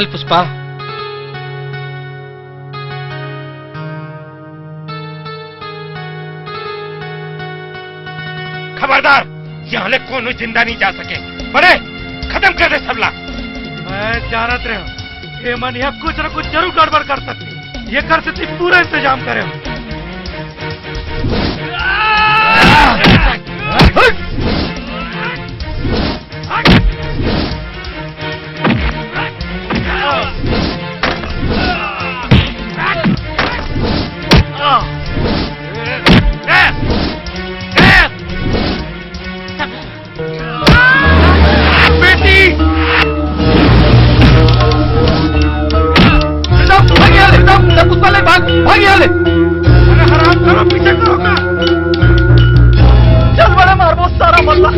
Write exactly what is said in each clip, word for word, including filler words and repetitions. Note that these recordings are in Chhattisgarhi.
चल पुष्पा। खबरदार, यहाँ ले कोनो जिंदा नहीं जा सके। बड़े, खत्म कर दे सबला। मैं जानत रहे हूँ, ये मन यहाँ कुछ न कुछ जरूर गड़बड़ कर सकती। ये कर सकती, पूरा इंतजाम करे हूँ। बेटी! भाग यहाँ ले, भाग, भाग यहाँ ले। अरे हराम करो, पीछे करो का? चल बड़े, मार वो सारा मल्ला।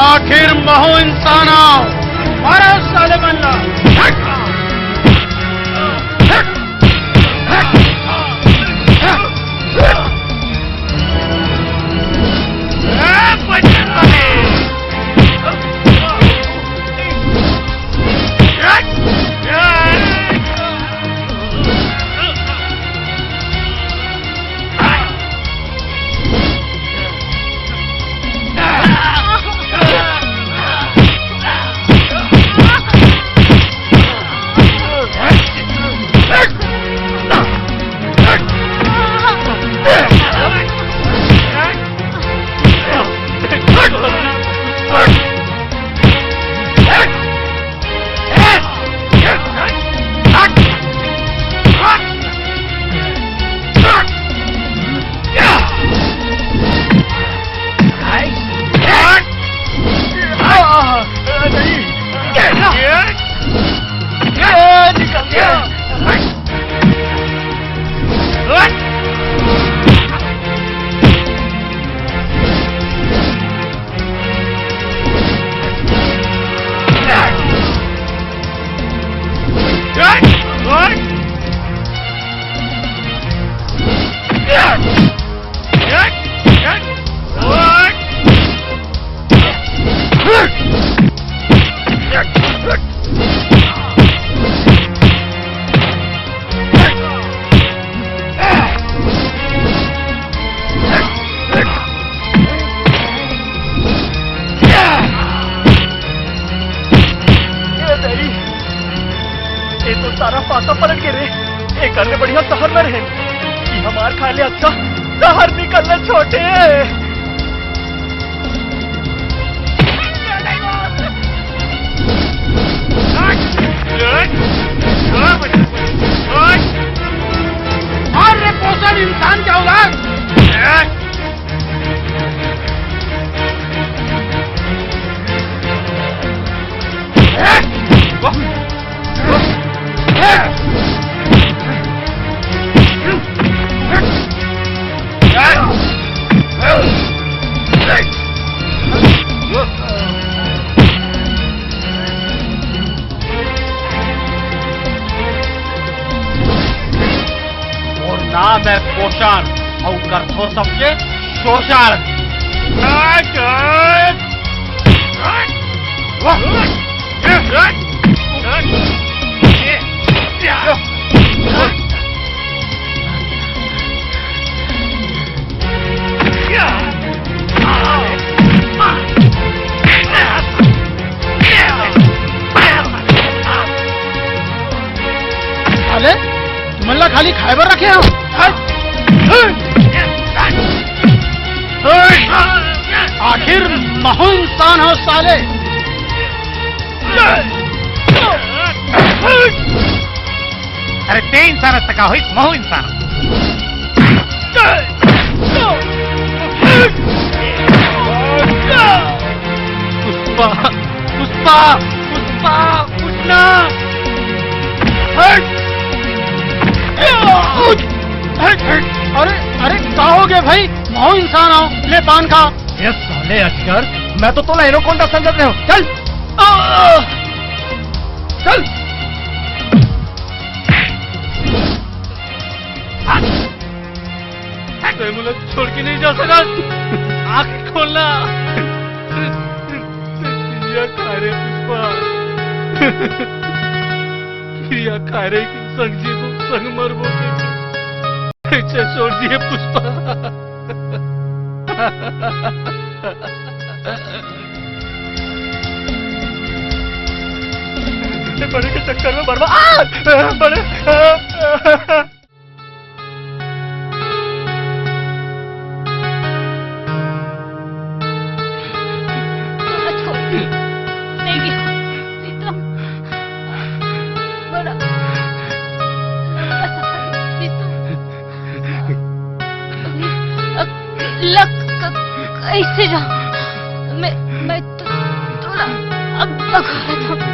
आखिर महू इंसान आव। मारो साले मन ला। ए दई, ए तो सारा पासा पलट के रे। एकर ले बढ़िया शहर में रहे। ई हमार खाए ले अच्छा शहर निकल ले छोटे। अरे पोषण इंसान के औलाद। तोर नाम है पोषण, अउ करथो सबके शोषण। साले, तुमन ला खाली खाए बर रखे हंव। आखिर महू इंसान हंव साले। अरे ते इंसान हस त का होइस, महूं इंसान हंव। पुष्पा, पुष्पा, पुष्पा, उठना। हट! हट, हट। अरे, अरे, का हो गे भाई? महूं इंसान हंव, ले पान खा। ए साले अजगर, मैं तो तोला एनाकोंडा समझत रहेंव। चल। आ! चल। तैं मोला छोड़ के नहीं जा सकत। आँख खोलना। किरिया खा रे पुष्पा। किरिया खा रे कि संग जीबो, संग मरबो। कइसे छोड़ दिए पुष्पा? बड़े के चक्कर में बर्बाद। आ! बड़े, आ! लक, क-, कइसे जांव? मैं, मैं तो तोला अब तक